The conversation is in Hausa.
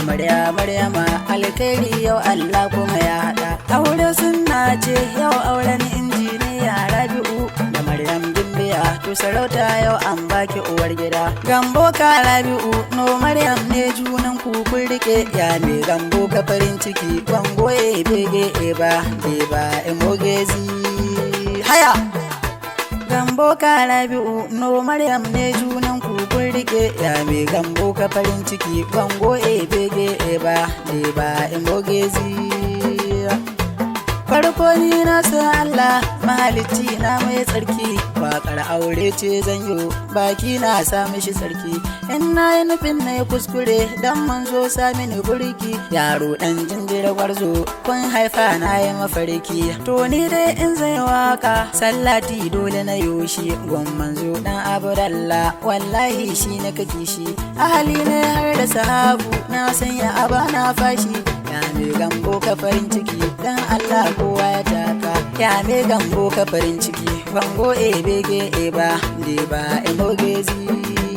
Amarya Maryama, alkhairi yau Allah kuma ya haɗa. Aure sunna ce, yau auren injiniya Rabi'u da Maryam Gimbiya. To sarauta yau an baki uwar gida. Gambo ka Rabi'u no Maryam ne, junan ku kun rike. Ya mai gambo ka farin ciki, bango e bege e ba e ba emogezi haya. Gambo ka Rabi'u no Maryam ne, junan ku kun rike. Ya mai gambo ka farin ciki, bango e bege e ba e ba emogezi. Farko ni na san Allah mahalicci na mai tsarki, waƙar aure ce zan yi, baki na sa mishi tsarki. In na yi nufin na yi kuskure, dan manzo sa mini burki. Yaro dan jinjira gwarzo kun haifa, na yi mafarki. To ni dai in zai waka, sallati dole na yoshi gon manzo dan Abdallah, wallahi shi na kake shi, ahali ne har da sahabu, na sanya abana fashi. Ya mai gambo ka farin ciki, dan Allah kowa ya taka. Ya mai gambo ka farin ciki, bango e bege e ba de ba emogezi.